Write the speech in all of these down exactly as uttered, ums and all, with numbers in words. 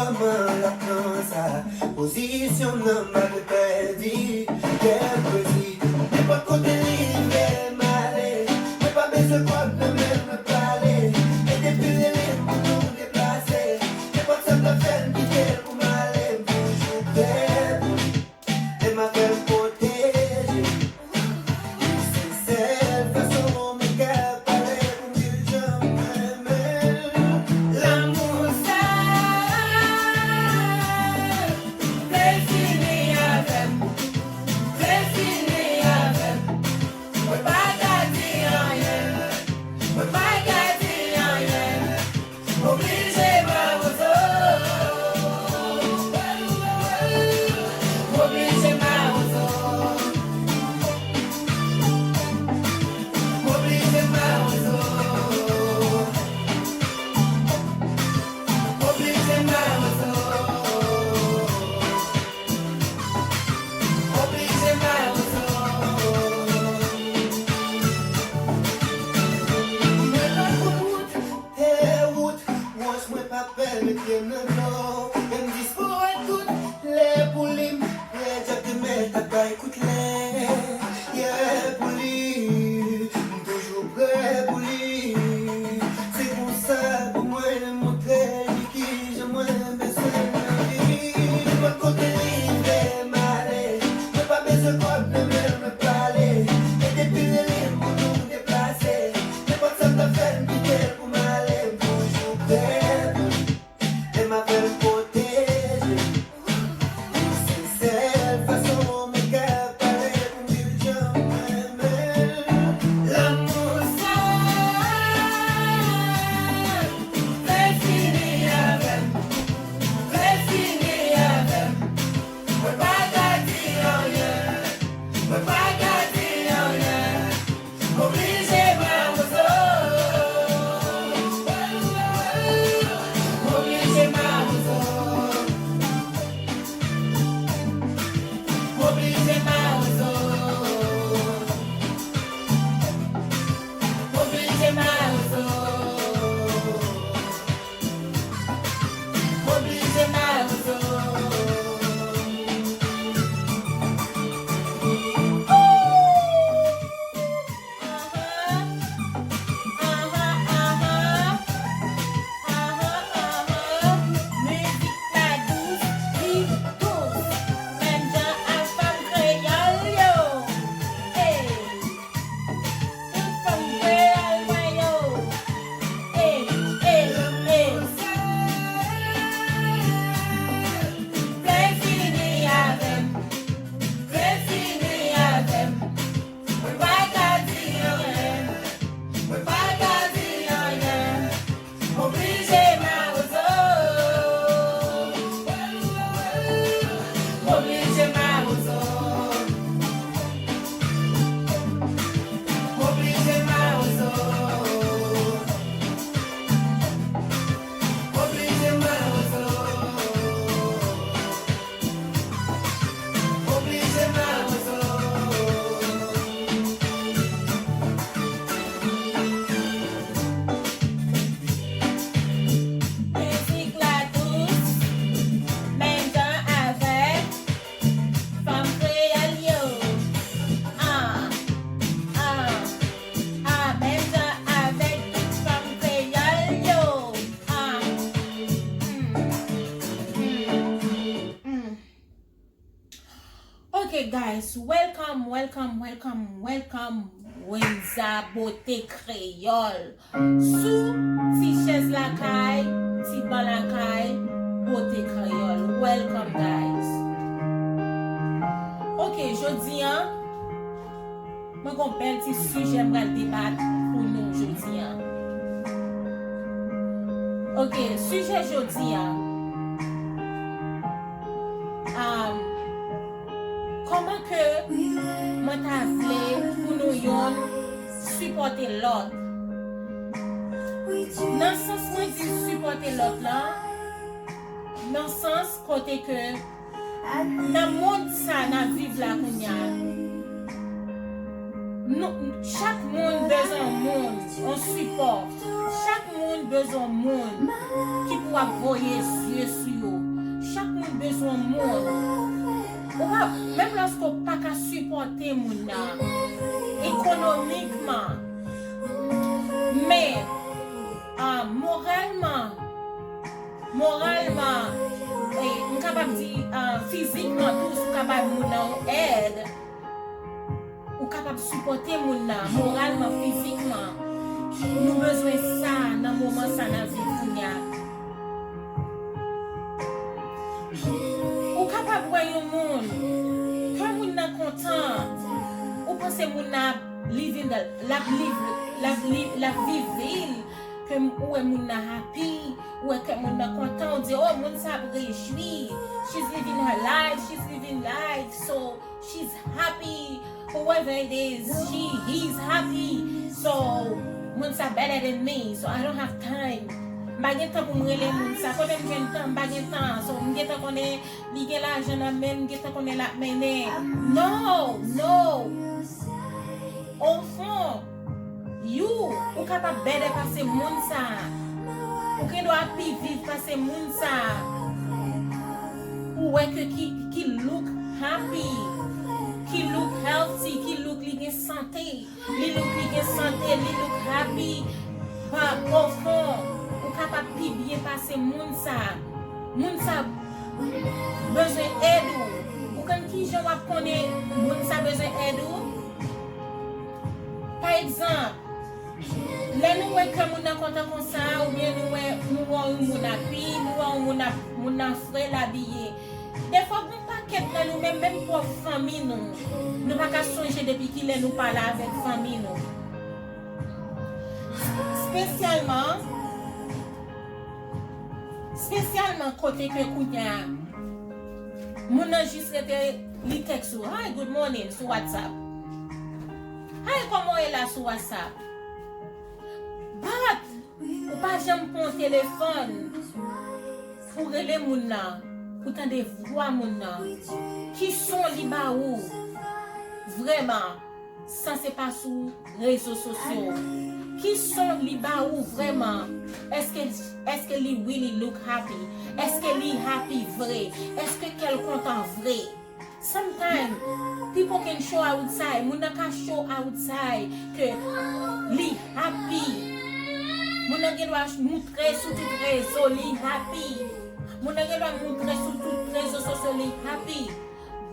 Kòman l ap pran sa? Pozisyon m nan m pa vle pèdi. Kè m kwezi. Nenpòt kote li vle m ale. Mwen pa bezwen kòb nan men m pale. E depi l rele m pou nou deplase. Nenpòt sa m ta fè m kite l pou m ale. M toujou prè pou li. E m avè l pwoteje. Se sèl fason mwen ka pale pou m di l jan m renmen l. Lanmou sa vle fini avè m, vle fini avè m. Mwen pa ka di anyen, mwen pa ka di anyen. Oblije mawozo. Oblije mawozo. Oblije mawozo. Oblije mawozo. Oblije mawozo. Mwen pa konn wout. Te wout, wòch mwen pa pè mete nan dlo. E m dispo a tout lè pou li. M prè djab te mèt ap bay kout lè. Yeah, pou li. M toujou prè pou li. Se konsa pou mwen montre li kijan mwen bezwen l nan vi. Nenpòt kote li vle m ale. Mwen pa bezwen kòb nan men l mwen pale. E depi l rele m pou nou deplase. Nenpòt sa m ta fè m kite l pou m ale, m toujou prè pou li. E m avè l pwoteje. E se sèl fason mwen ka pale pou m di l jan mwen renmen l. Lanmou sa vle fini avè m, vle fini avè m. Mwen pa ka di anyen, mwen pa ka di anyen. Oblije mawozo. Oblije mawozo. Oblije mawozo. Oblije mawozo. Oblije mawozo. Aha, aha, aha. Aha, aha. Mizik la dous, li dous. Menm jan ak fanm kreyòl yo. Ey. Tout fanm kreyòl mwen yo. Ey, ey, ey. Vle fini avè m. Vle fini avè m. Mwen pa ka di anyen. Mwen pa ka di anyen. Oblije mawozo. Oblije mawozo. Oblije mawozo. Oblije mawozo. Oblije mawozo. Mizik la dous, menm jan avèk fanm kreyòl yo. Ah, ah, ah, menm jan avèk tout fanm kreyòl yo. Ah, mm, mm, mm. Ok, guys, welcome, welcome, welcome, welcome, Wenza Beauté Créole. Sou ti chèz lakay, ti ban lakay, Beauté Créole. Welcome, guys. Ok, jodi a, mwen gon bèl ti sijè m pral debat pou nou jodi a. Ok, sijè jodi a. Um, kòman ke mwen ta vle pou nou youn sipòte lòt? Nan sans mwen di sipòte lòt la, nan sans kote ke nan mond sa n ap viv la kounye a, nou, chak moun bezwen yon moun, yon sipò. Chak moun bezwen yon moun ki pou ap voye zye sou yo. yon moun. Ou pa, menm lòske w pa ka sipòte moun nan ekonomikman, men, ah, moralman, moralman, e, m kapab di, ah, fizikman tou, si w ka bay moun nan yon èd, ou kapab sipòte moun nan moralman, fizikman. Nou bezwen sa nan moman sa n ap viv kounye a. Ou kapab wè yon moun, kè moun nan kontan, ou panse moun nan ap living the, l ap live, l ap live, l ap viv vi l, kè ou wè moun nan happy, ou wè kè moun nan kontan, ou di, oh, moun sa ap rejwi, she's living her life, she's living life, so she's happy, whoever it is, she, he's happy. So, moun sa better than me, so I don't have time. M pa gen tan pou m rele moun sa. Kote m jwenn tan, m pa gen tan. So, m gentan konnen li gen lajan nan men l, m gentan konnen l ap mennen. No, no. Ofon, you, ou kapab better pase moun sa. Ou gen dwa pi viv pase moun sa. Ou wè ke ki, ki look happy, ki look healthy, ki look li gen sante, li look li gen sante, li look happy. Pa, ofon, ou kapab pi byen pase moun sa. Moun sa bezwen èd ou. Ou konn kijan w ap konnen moun sa bezwen èd ou? Pa egzanp, lè nou wè kè moun nan kontan konsa, oubyen nou wè, nou wè yon moun api, nou wè yon moun ap, moun nan fre l abiye. Defwa, gon pakèt nan nou menm, menm pwòp fanmi nou, nou pa ka sonje depi kilè nou pa la avèk fanmi nou. Espesyalman, espesyalman kote ke kounye a, moun nan jis rete li tèks ou, "Hi, good morning," sou WhatsApp. "Hi, kòman w ye la?" sou WhatsApp. But, ou pa janm pran yon telefòn pou rele moun nan, pou tande vwa moun nan. Ki son li ba ou? Vrèman, san se pa sou rezo sosyo. Ki son li ba ou vrèman? Èske, èske li really look happy? Èske li happy vre? Èske kè l kontan vre? Sometimes, people can show outside. Moun nan ka show outside ke li happy. Moun nan gen dwa moutre sou tout rezo li happy. Moun nan gen dwa moutre sou tout rezo sosyo li happy.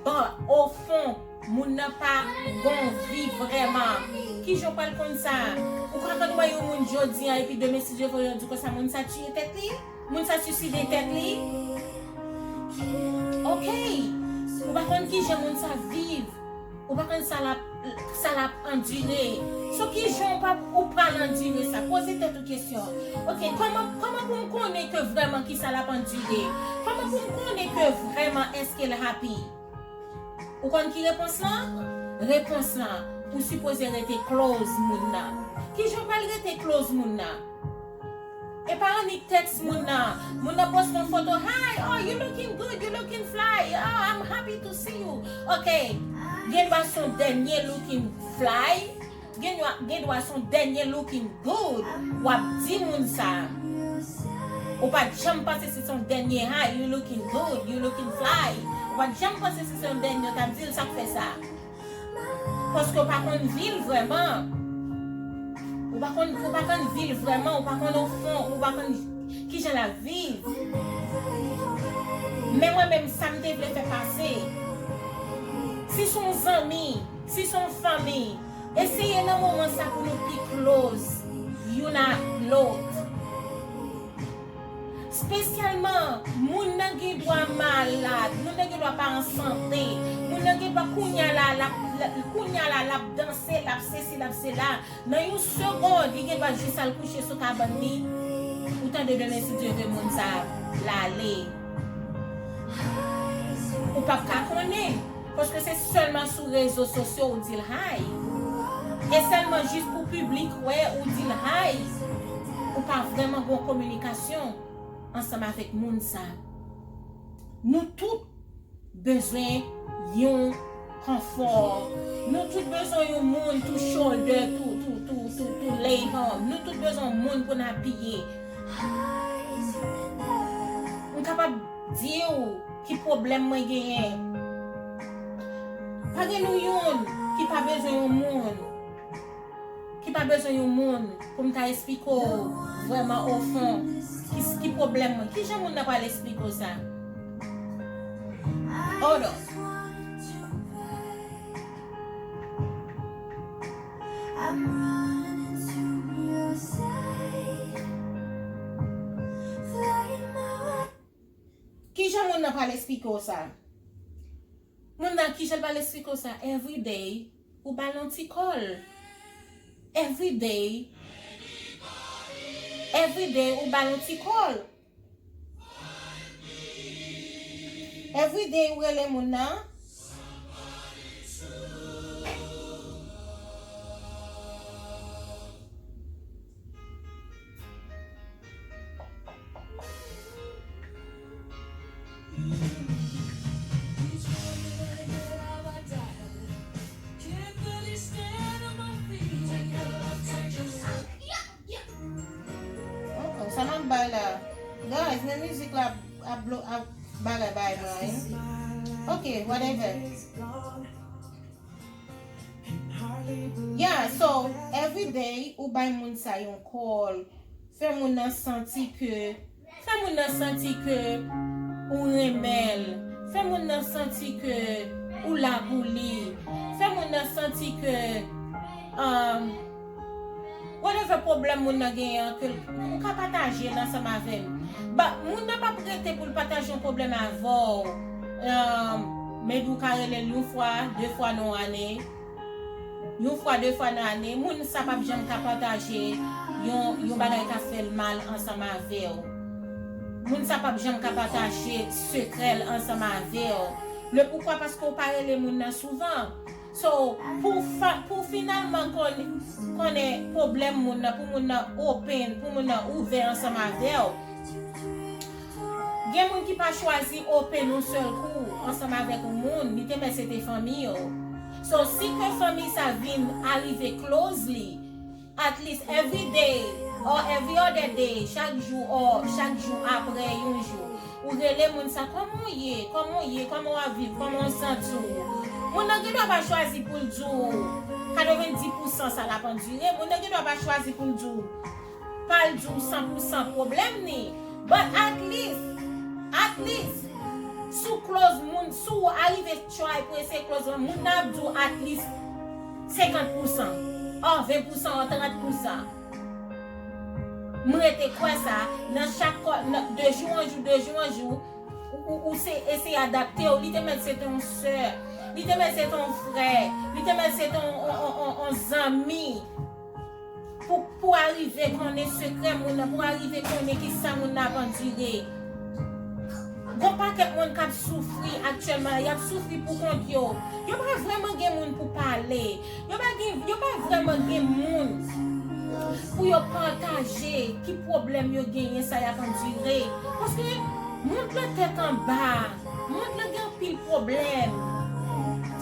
But, ofon, moun nan pa gon vi vrèman. Kijan w pral konn sa? Ou ka konn wè yon moun jodi a, epi demen, si Dye vle, yo di konsa, moun sa tiye tèt li? Moun sa siside tèt li? Ok. Ou pa konn kijan moun sa viv. Ou pa konn sa l ap, sa l ap andire. So, kijan w pa, ou pral andire sa? Poze tèt ou kesyon. Ok, kòman, kòman pou m konnen ke vrèman kisa l ap andire? Kòman pou m konnen ke vrèman èske l happy? Ou konn ki repons lan? Repons lan, ou sipoze rete close moun nan. Kijan w pral rete close moun nan? E pa annik tèks moun nan. Moun nan poste yon foto, "Hi, oh, you looking good, you looking fly. Oh, I'm happy to see you." Ok, gen dwa se yon dènye looking fly. Gen dwa, gen dwa se yon dènye looking good w ap di moun sa. Ou pa t janm panse se se yon dènye, "Hi, you looking good, you looking fly." Ou pa t janm panse se se yon dènye w t ap di l, sa k fè sa? Paske w pa konn vi l vrèman. Ou pa konn, ou pa konn vi l vrèman, ou pa konn ofon, ou pa konn kijan l ap viv. Men mwen menm, sa m te vle fè pase, si se yon zanmi, si se yon fanmi, eseye nan moman sa pou nou pi close youn a lòt. Espesyalman, moun nan gen dwa malad, moun nan gen dwa pa an sante, moun nan gen dwa kounye a la, l ap, l, kounye a la, l ap danse, l ap sesi, l ap sela. Nan yon segonn, li gen dwa jis al kouche sou kabann li. Ou tande demen, si Dye vle, moun sa ap lale. Ou p ap ka konnen. Paske se sèlman sou rezo sosyo ou di l hi. E sèlman jis pou piblik wè ou di l hi. Ou pa vrèman gon kominikasyon ansanm avèk moun sa. Nou tout bezwen yon konfò. Nou tout bezwen yon moun to shoulder, to, to, to, to, to lay on. Nou tout bezwen yon moun pou n apiye. M kapab di w ki pwoblèm mwen genyen. Pa gen nou youn ki pa bezwen yon moun, ki pa bezwen yon moun pou m ta esplike w vrèman ofon ki, ki pwoblèm mwen. Kijan moun nan pral esplike w sa? Hold on. I'm running to your side. Flying my way. Kijan moun nan pral esplike w sa? Moun nan, kijan l pral esplike w sa? Everyday, ou ba l yon ti kòl. Everyday. Everyday, ou ba l yon ti kòl. Everyday ou rele moun nan. Oh, sa m ap bay la. Guys, men mizik la ap blo-, ap bagay bay mwen, wi. Ok, whatever. Yeah, so, everyday, ou bay moun sa yon kòl. Fè moun nan santi ke, fè moun nan santi ke ou renmen l. Fè moun nan santi ke ou la pou li. Fè moun nan santi ke, um, whatever pwoblèm moun nan genyen an, ke l, ou ka pataje l ansanm avè l. Ba, moun nan p ap rete pou l pataje yon pwoblèm avè w. Um, maybe ou ka rele l yon fwa, de fwa nan yon ane. Yon fwa, de fwa nan ane, moun sa p ap janm ka pataje yon, yon bagay k ap fè l mal ansanm avè w. Moun sa p ap janm ka pataje sekrè l ansanm avè w. Le poukwa? Paske w pa rele moun nan souvan. So, pou fa-, pou finalman kon-, konnen pwoblèm moun nan, pou moun nan open, pou moun nan ouvè ansanm avè w. Gen moun ki pa chwazi open yon sèl kou ansanm avèk yon moun, li te mèt se te fanmi yo. So, si ke fanmi sa vin arive closely, at least every day or every other day, chak jou or chak jou apre yon jou, ou rele moun sa, "Kòman w ye? Kòman w ye? Kòman w ap viv? Kòman w santi w?" Moun nan gen dwa pa chwazi pou l di w katrevenndis pousan sa l ap andire. Moun nan gen dwa pa chwazi pou l di w, pa l di w san pou san pwoblèm ni. But at least, at least, si w close moun, si w arive try pou eseye close moun, moun nan ap di w at least senkant pousan, or ven pousan, or trant pousan. M rete kwè sa, nan chak kò, nan, de jou an jou, de jou an jou, ou, ou, ou se eseye adapte w. Li te mèt se te yon sè, li te mèt se te yon frè, li te mèt se te yon, yon, yon, yon, yon zanmi. Pou, pou arive konnen sekrè moun nan, pou arive konnen kisa moun nan ap andire. Gon pakèt moun k ap soufri aktyèlman, y ap soufri pou kont yo. Yo pa vrèman gen moun pou pale. Yo pa gen, yo pa vrèman gen moun pou yo pataje ki pwoblèm yo genyen, sa y ap andire. Paske mond lan tèt anba, mond lan gen anpil pwoblèm.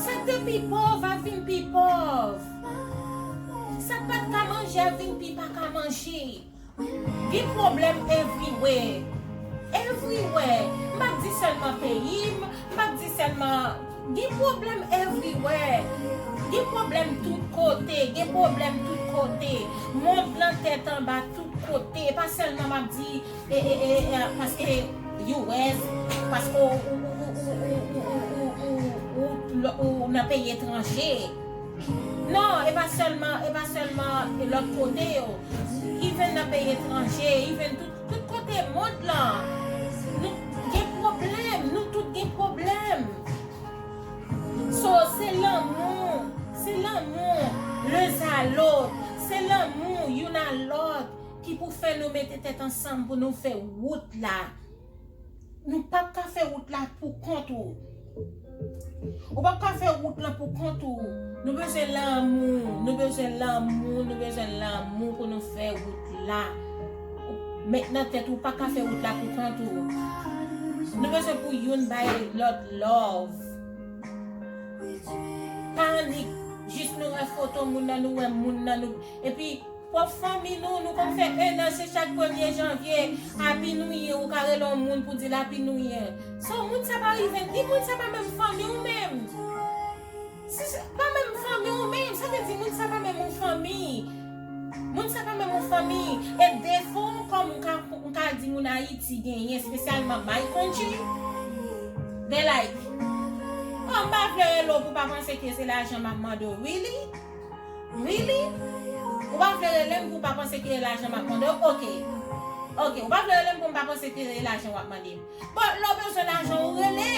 Sa k te pi pòv ap vin pi pòv. Sa k pa t ka manje ap vin pi pa ka manje. Gen pwoblèm everywhere. Everywhere. M p ap di sèlman peyi m, m p ap di sèlman, gen pwoblèm everywhere. Gen pwoblèm tout kote, gen pwoblèm tout kote. Mond lan tèt anba tout kote. E pa sèlman m ap di, e, e, e, e, paske U S, paske ou, ou, ou nan peyi etranje. Non, e pa sèlman, e pa sèlman lòt kote yo. Even nan peyi etranje, even tout, tout kote mond lan. Nou gen pwoblèm, nou tout gen pwoblèm. So, se lanmou, se lanmou, l'un à l'autre, se lanmou youn a lòt ki pou fè nou mete tèt ansanm pou nou fè wout la. Nou p ap ka fè wout la pou kont ou. Ou p ap ka fè wout lan pou kont ou. Nou bezwen lanmou, nou bezwen lanmou, nou bezwen lanmou pou nou fè wout la. Met nan tèt ou, ou pa ka fè wout la pou kont ou. Nou bezwen pou youn bay lòt love. Pa annik jis nou wè foto moun nan, nou wè moun nan, nou, epi Wap fanmi nou, nou konn fè en an, se chak premye janvye, Happy New Year, ou ka rele yon moun pou di l Happy New Year. So, moun sa pa rive, ni moun sa pa menm fanmi w menm. Si se pa menm fanmi w menm, sa vle di moun sa pa menm yon fanmi. Moun sa pa menm yon fanmi. E defo, kòm m ka, m ka di moun Ayiti genyen, espesyalman my country, they like, oh, m pa vle rele w pou pa panse ke se lajan m ap mande w. Really? Really? Ou pa vle rele m pou w pa panse ke lajan m ap mande w? Ok. Ok, ou pa vle rele m pou m pa panse ke lajan w ap mande m. Bon, lè w bezwen lajan, ou rele.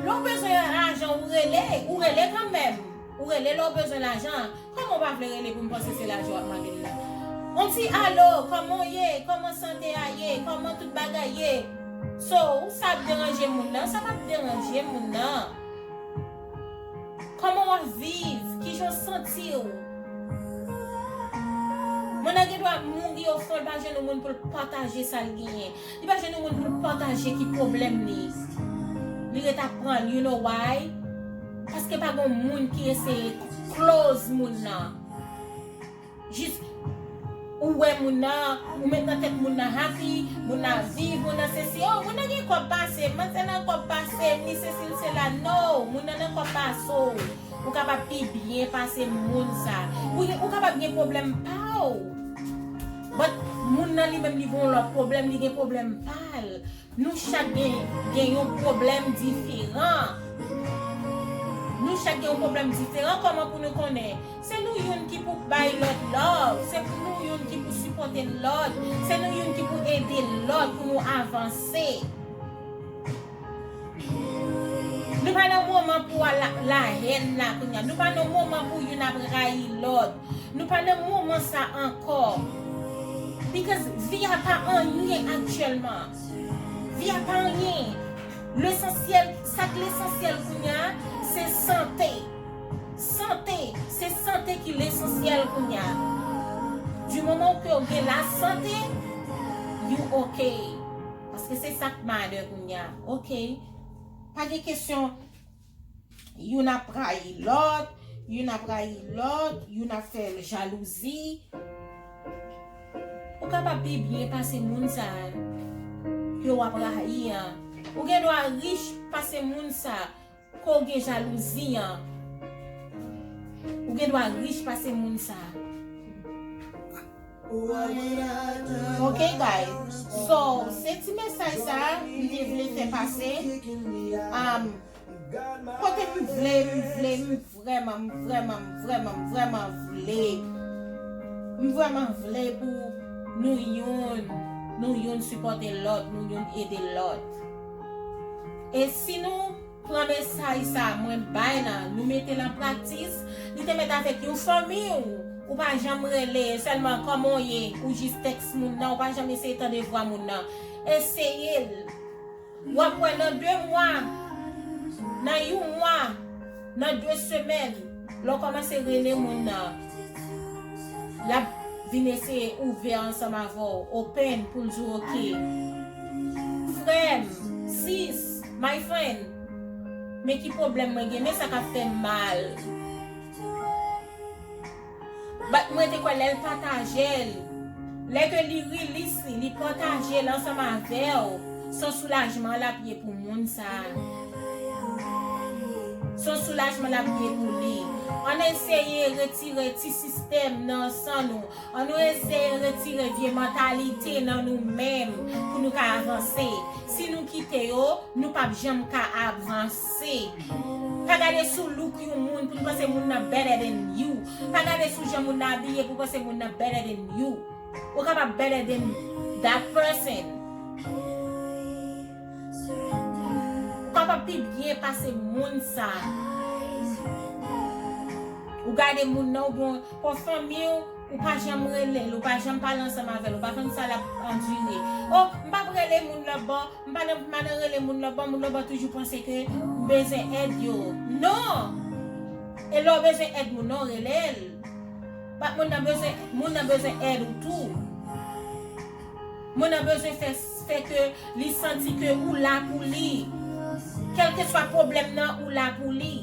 Lè w bezwen lajan, ou rele. Ou rele kanmenm. Ou rele lè w bezwen lajan. Kòman w pa vle rele pou m panse se lajan w ap mande m nan? On ti alo, kòman w ye? Kòman sante a ye? Kòman tout bagay ye? So, sa ap deranje moun nan? Sa p ap deranje moun nan. Kòman w ap viv? Kijan w santi w? Moun nan gen dwa mouri o fon, l pa jwenn yon moun pou l pataje sa l genyen. Li pa jwenn yon moun pou l pataje ki pwoblèm li. Li ret ap pran l, you know why? Paske pa gen moun ki eseye close moun nan. Jis ou wè moun nan, ou met nan tèt moun nan happy, moun nan viv, moun nan sesi, oh, moun nan gen kòb pase m, manzè nan kòb pase m, li sesi, li sela. No, moun nan nan kòb pase w. Ou kapab pi byen pase moun sa. Ou, ou kapab gen pwoblèm pa w. But moun nan li menm li gen yon lòt pwoblèm, li gen pwoblèm pa l. Nou chak gen, gen yon pwoblèm diferan. Nou chak gen yon pwoblèm diferan. Kòman pou nou konnen? Se nou youn ki pou bay lòt love. Se pou nou youn ki pou sipòte lòt. Se nou youn ki pou ede lòt pou nou avanse. Nou pa nan moman pou la, lahèn la kounye a. Nou pa nan moman pou youn ap rayi lòt. Nou pa nan moman sa ankò. Because vi a pa anyen aktyèlman. Vi a pa anyen. Lesansyèl, sa k lesansyèl kounye a, se sante. Sante, se sante ki lesansyèl kounye a. Du moment ke w gen lasante, you ok. Paske se sa k matter kounye a. Ok. Pa gen kesyon youn ap rayi lòt, youn ap rayi lòt, youn ap fè jalouzi. Ou kapab pi byen pase moun sa a ke w ap rayi an. Ou gen dwa rich pase moun sa a ke w gen jalouzi an. Ou gen dwa rich pase moun sa a. Ok, guys. So, se ti mesaj sa a m te vle fè pase. Um, kote m vle, m vle, m vrèman, m vrèman, m vrèman, m vrèman vle. M vrèman vle pou nou youn, nou youn sipòte lòt, nou youn ede lòt. E si nou pran mesaj sa a mwen bay la, nou mete l an praktis, li te mèt avèk yon fanmi w, ou pa janm rele, sèlman kòman w ye, ou jis tèks moun nan, ou pa janm eseye tande vwa moun nan. Eseye l. W ap wè nan de mwa, nan yon mwa, nan de semèn, lè w kòmanse rele moun nan, l ap vin eseye ouvè ansanm avè w, open pou l di w ok. Frè m, sis, my friend, men ki pwoblèm mwen gen, men sa k ap fè m mal. But mwen te kwè lè l pataje l, lè ke li release li, li pataje l ansanm avè w, se yon soulajman l ap ye pou moun sa a. Se yon soulajman l ap ye pou li. Ann eseye retire ti sistèm nan san nou. Ann nou eseye retire vye mantalite nan nou menm pou nou ka avanse. Si nou kite yo, nou p ap janm ka avanse. Pa gade sou look yon moun pou n panse moun nan better than you. Pa gade sou jan moun nan abiye pou panse moun nan better than you. Ou kapab better than that person. Ou kapab pi byen pase moun sa. Ou gade moun nan, oubyen yon fanmi w, ou pa janm rele l, ou pa janm pale ansanm avè l, ou pa konn sa l ap andire. Oh, m p ap rele moun lòt bò, m pa nan, m pa nan rele moun lòt bò, moun lòt bò toujou panse ke m bezwen èd yo. Non! E lè w bezwen èd moun nan, w rele l. But moun nan bezwen, moun nan bezwen èd ou tou. Moun nan bezwen fè, fè ke li santi ke ou la pou li. Kèlkeswa pwoblèm nan, ou la pou li.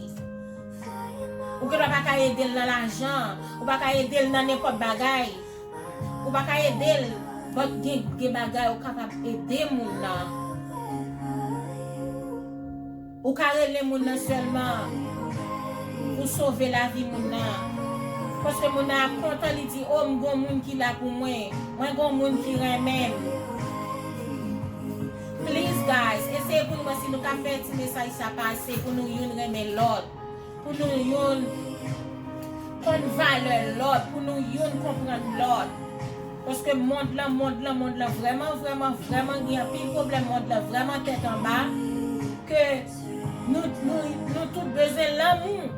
Ou gendwa pa ka ede l nan lajan, ou pa ka ede l nan nenpòt bagay. Ou pa ka ede l, but gen, gen bagay ou kapab ede moun nan. Ou ka rele moun nan sèlman pou sove lavi moun nan. Paske moun nan ap kontan, li di, "O, m gon moun ki la pou mwen. Mwen gon moun ki renmen m." Please, guys, eseye pou nou wè si nou ka fè ti mesaj sa pase, pou nou youn renmen lòt, pou nou youn konn valè lòt, pou nou youn konprann lòt. Paske mond lan, mond lan, mond lan vrèman, vrèman, vrèman gen anpil pwoblèm, mond lan vrèman tèt anba, ke nou, nou, nou tout bezwen lanmou.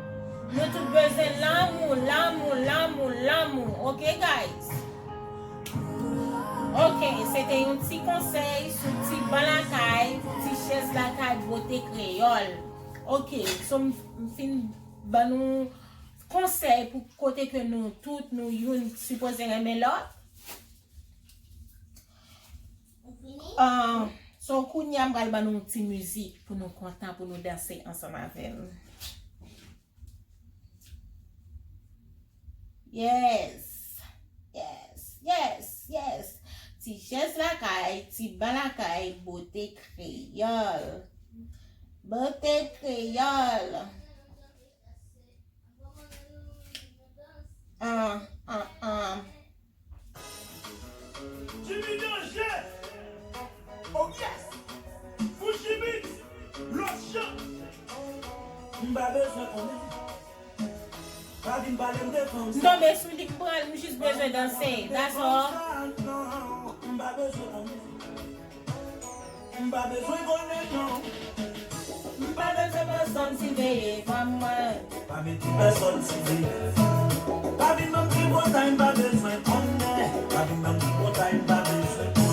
Nou tout bezwen lanmou, lanmou, lanmou, lanmou. Ok, guys? Ok, se te yon ti konsèy sou ti ban lakay, ti chèz lakay, bote kreyòl. Ok, so m, m fin ban nou konsèy pou kote ke nou tout, nou youn sipoze renmen lòt. Ah, so, kounye a m pral ban nou yon ti mizik pou nou kontan, pou nou danse ansanm avè m. Yes. Yes, yes, yes. Ti chèz lakay, ti ban lakay, bote kreyòl. Bote kreyòl. Ah, ah, ah. Jimmy Danger! Oh yes! Fou Jimmy! Lòt jan! M pa bezwen konnen. Pa vin pale m de fanm. M tonbe sou li, m pran l, m jis bezwen danse. That's all. Non, m pa bezwen konnen. M pa bezwen konnen non. M pa bezwen pèsonn siveye fanm mwen. Pa mete pèsonn siveye fanm. Pa vin ban m tripotay, m pa bezwen konnen. Pa vin ban m tripotay, m pa bezwen konnen.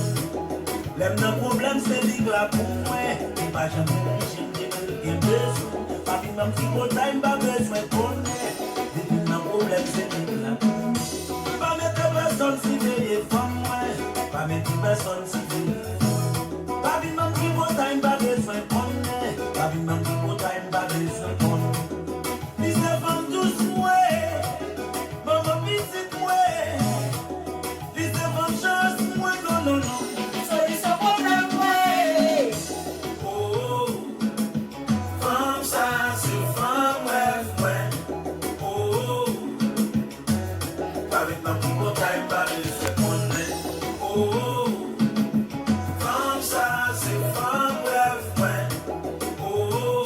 Lè m nan pwoblèm, se li k la pou mwen. Li pa janm neglije m depi l gen bezwen. Pa vin ban m tripotay, m pa bezwen konnen. Depi m nan pwoblèm, se li k la pou mwen. M pa mete pèsonn siveye fanm mwen. Pa mete pèsonn siveye fanm. Pa vin ban m tripotay, m pa bezwen konnen. Pa vin ban m tripotay, m pa bezwen konnen. Li se fanm dous mwen, manman pitit mwen. Li se fanm chans mwen, non, non, non. Solisyon pwoblèm mwen. Oh, oh. Fanm sa se fanm rèv mwen. Oh, oh. Pa met nan tripotay, m pa bezwen konnen. Oh, oh. Fanm sa se fanm rèv mwen. Oh, oh.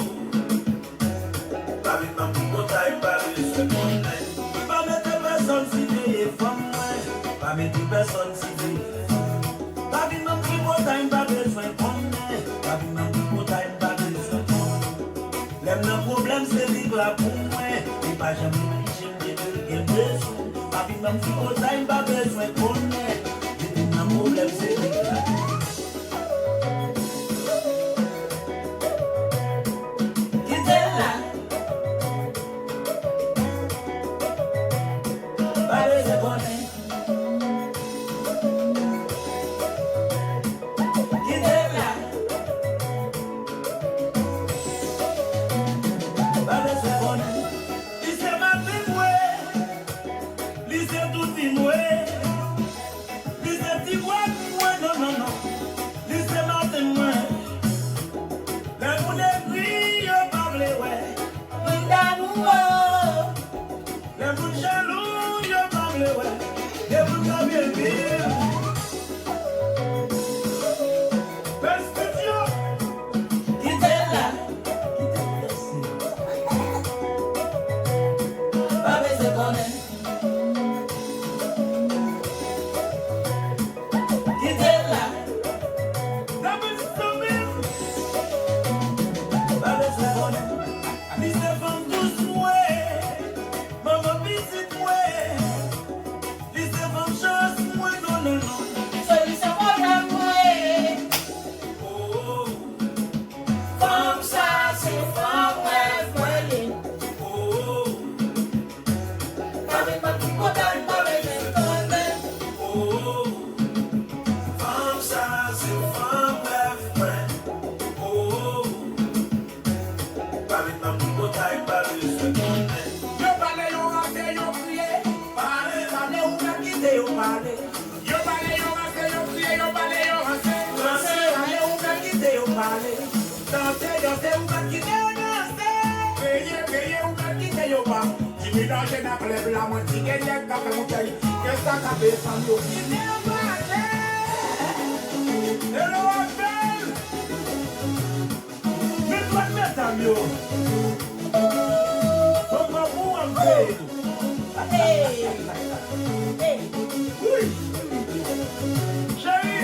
Pa met nan tripotay, m pa bezwen konnen. M pa mete pèsonn siveye fanm mwen. Pa mete pèsonn siveye fanm. Pa vin nan tripotay, m pa bezwen konnen. Pa vin nan tripotay, m pa bezwen konnen. Lè m nan pwoblèm, se li k la pou mwen. Li pa janm neglije m depi l gen bezwen. Pa vin nan tripotay, m pa bezwen konnen. Depi m nan pwoblèm, se li k la pou mwen. Kite l la. Pa bezwen konnen. Kite l la. Pa bezwen konnen. Li se maten mwen. Li se tout vi mwen. Li se ti bwèt mwen. Non, non, non. Danse, danse, ou mèt kite yo danse. Veye, veye, ou mèt kite yo pa. Ti medanje nan klèb la, mwen ti genyèt ka fè boutèy. Ke sa ka desann yo. Kite yo mache. Hello, Abel. Men dwèt medam yo. Fò m pran pou w, m peye nou. Hey! Hey! Wi! Cheri!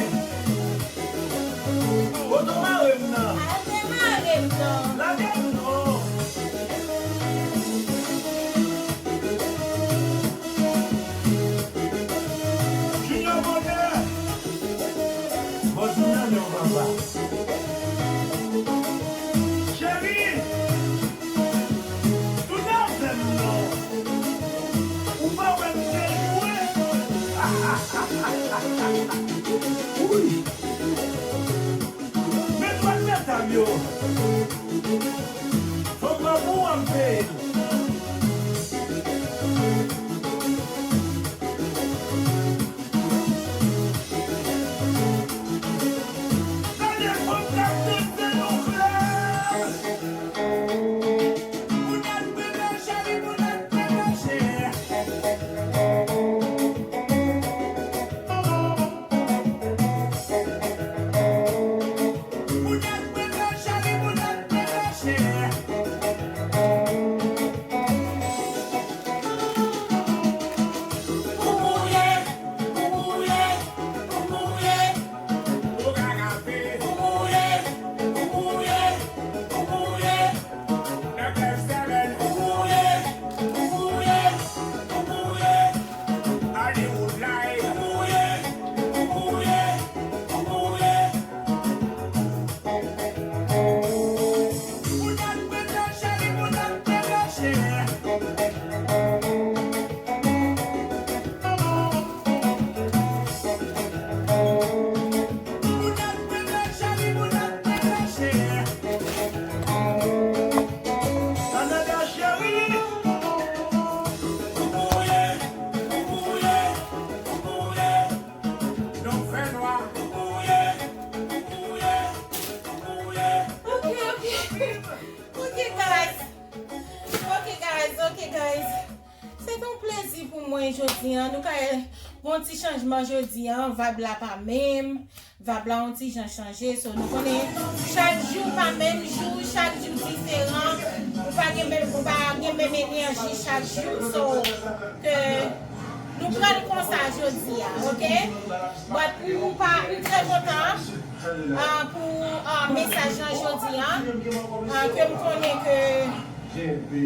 Kote w mare m nan? Al demare m non. Lage m non. Junior Bonheur! Bon, Junior, non, papa. Cheri! Tounen avè m non. Ou pa wè m te jwe? Wi. Men dwèt medam yo. Fò m pran pou w, m peye nou. Gade fanm k ap danse nan flè. Moun ap pran nan cheri, moun ap pran nan cheri. Moun ap pran nan cheri, moun ap pran nan cheri. Ou mouye, ou mouye, ou mouye. Ou ka kafe. Ou mouye, ou mouye, ou mouye. Nan klèb sèmèn. Ou mouye, ou mouye, ou mouye. Hollywood Live. Ou mouye, ou mouye, ou mouye. Ou nan pete cheri, ou nan pete cheri. Ou nan pete cheri, ou nan pete cheri. Canada cheri. Ou mouye, ou mouye, ou mouye. Nou fè nwa. Ou mouye, ou mouye, ou mouye. Ok, ok. Ok, guys. Ok, guys. Ok, guys. Se te yon plezi pou mwen jodi a. Nou ka gen yon ti chanjman jodi a. Vibe la pa menm. Vibe la yon ti jan chanje. So, nou konnen chak jou pa menm jou, chak jou diferan. Ou pa gen menm, ou pa gen menm enèji chak jou. So, ke nou pran l konsa jodi a, ok? But m pa, m trè kontan, ah, pou, ah, mesaj lan jodi a, ah, ke m konnen ke,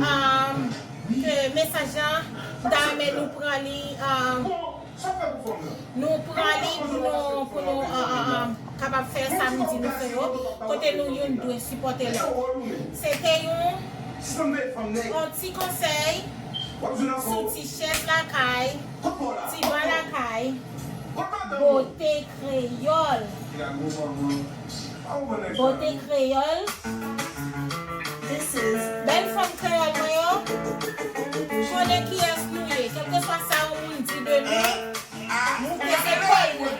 ah, ke mesaj lan, m ta renmen nou pran li, ah, nou pran li pou nou, pou nou, ah, ah, ah, kapab fè sa m di nou fè yo, kote nou youn dwe sipòte lòt. Se te yon, yon ti konsèy sou ti chèz lakay, ti ban lakay, bote kreyòl. Bote kreyòl. Bèl fanm kreyòl mwen yo, konnen kiyès nou ye, kèlkeswa sa yon moun di de nou, nou te se pèy nou.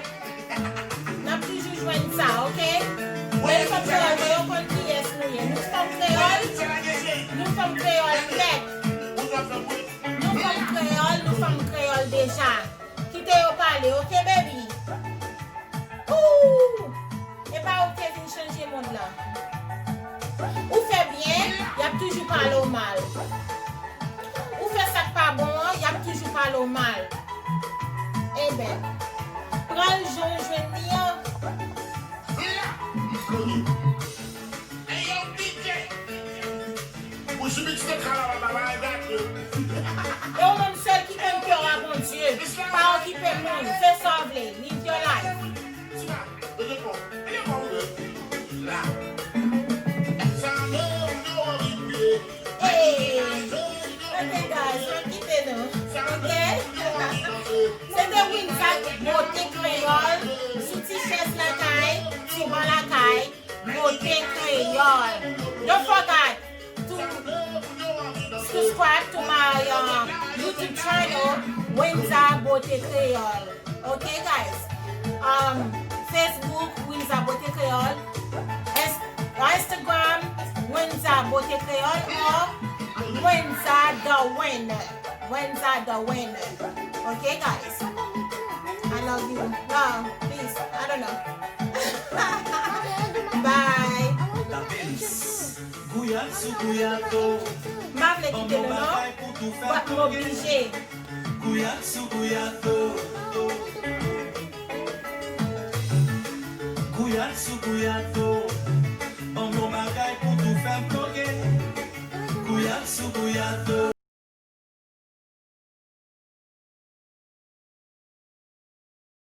N ap toujou jwenn sa, ok? Bèl fanm kreyòl mwen yo konn kiyès nou ye. Nou fanm kreyòl, nou fanm kreyòl nèt. Nou fanm kreyòl, nou fanm kreyòl deja. Kite yo pale, ok, baby? Ooh! E pa ou ki te vin chanje mond lan. Ou fè byen, y ap toujou pale w mal. Ou fè sa k pa bon an, y ap toujou pale w mal. Enben, pran l jan w jwenn li an. Hey, yo, D J! Ou sou mix nan kala papa, pa gate. E ou menm sèl ki konn kè w a Bondye. Pa okipe moun, fè sa w vle, live your life. Hey! Ok, guys, okipe nou. Ok? Se te Winza Bote Kreyòl, sou ti chèz lakay, ti ban lakay. Bote Kreyòl. Don't forget to subscribe to my, uh, YouTube channel, Winza Bote Kreyòl. Okay, guys? Um, Facebook, Winza Bote Kreyòl. Inst-, Instagram, Kote Kreyòl, or Wenza the winner. Wenza the winner. Okay, guys. I love you. Love, peace. I don't know. Bye. Gouyad sou gouyad, oh. M pa vle kite nou non. But m oblije. Gouyad sou gouyad, oh. Gouyad sou gouyad, oh.